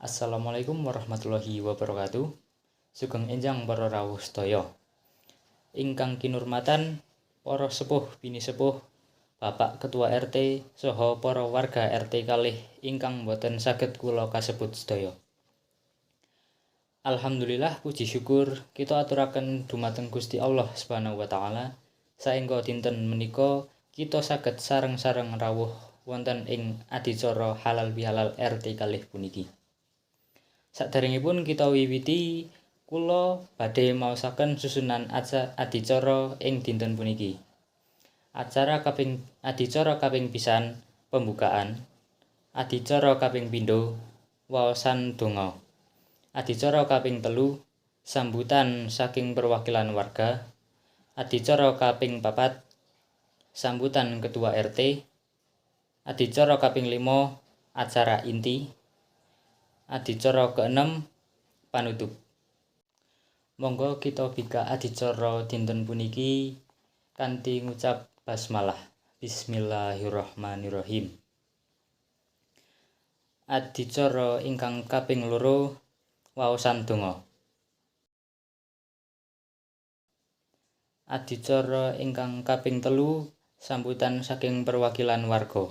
Assalamualaikum warahmatullahi wabarakatuh. Sugeng enjang para rawuh sedaya. Ingkang kinurmatan para sepuh pinisepuh, Bapak Ketua RT saha para warga RT kalih ingkang boten saged kula kasebut sedaya. Alhamdulillah, puji syukur kita aturaken dumateng Gusti Allah Subhanahu wa taala saengga dinten menika kita saged sareng-sareng rawuh wonten ing adicara halal bihalal RT kalih puniki. Saderengipun kita wiwiti, kula badhe maosaken susunan adicara ing dinten puniki. Adicara kaping pisan pembukaan, adicara kaping pindho waosan donga, adicara kaping telu sambutan saking perwakilan warga, adicara kaping papat sambutan ketua RT, adicara kaping 5 acara inti, adicara keenem panutup. Monggo kita bikak adicara dinten puniki kanthi ngucap basmalah. Bismillahirrahmanirrahim. Adicara ingkang kaping 2 waosan donga. Adicara ingkang kaping 3 sambutan saking perwakilan warga.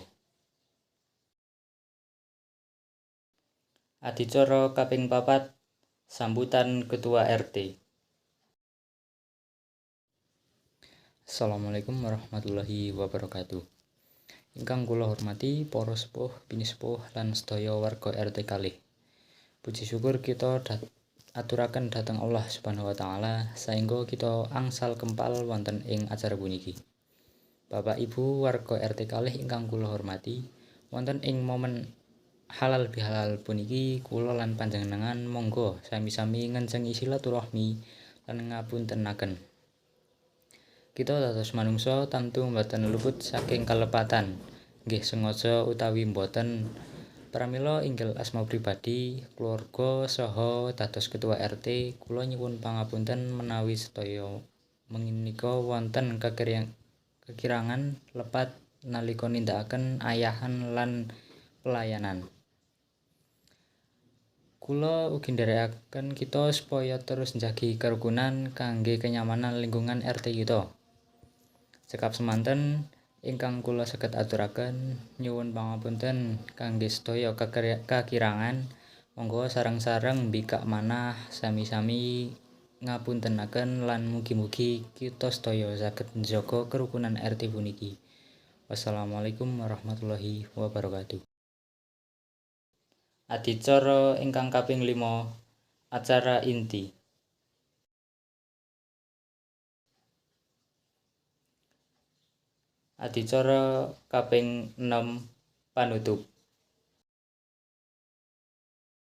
Adicara kaping 4 sambutan ketua RT. Assalamualaikum warahmatullahi wabarakatuh. Ingkang kula hormati para sepuh, pinisepuh lan sedaya warga RT kalih. Puji syukur kita aturaken dhateng Allah Subhanahu wa taala saengga kita angsal kempal wonten ing acara puniki. Bapak Ibu warga RT kalih ingkang kula hormati, wonten ing momen halal bihalal puniki kula lan panjenengan monggo sami-sami ngencengi silaturahmi lan ngapuntenaken. Kita dados manungsa tamtu mboten luput saking kalepatan, nggih sengaja utawi mboten. Pramila inggil asma pribadi, keluarga saha dados ketua RT, kula nyuwun pangapunten menawi sedaya menika wonten kekirangan lepat nalika nindakaken ayahan lan pelayanan. Kula ugi nderekaken kita supaya terus njagi kerukunan kangge kenyamanan lingkungan RT kita. Cekap semanten ingkang kula saged aturaken, nyuwun pangapunten kangge sedaya kakirangan. Monggo sareng-sareng mbikak manah sami-sami ngapuntenaken lan mugi-mugi kita sedaya saged njaga kerukunan RT puniki. Wassalamualaikum warahmatullahi wabarakatuh. Adicara ingkang kaping 5 acara inti. Adicara kaping 6 panutup.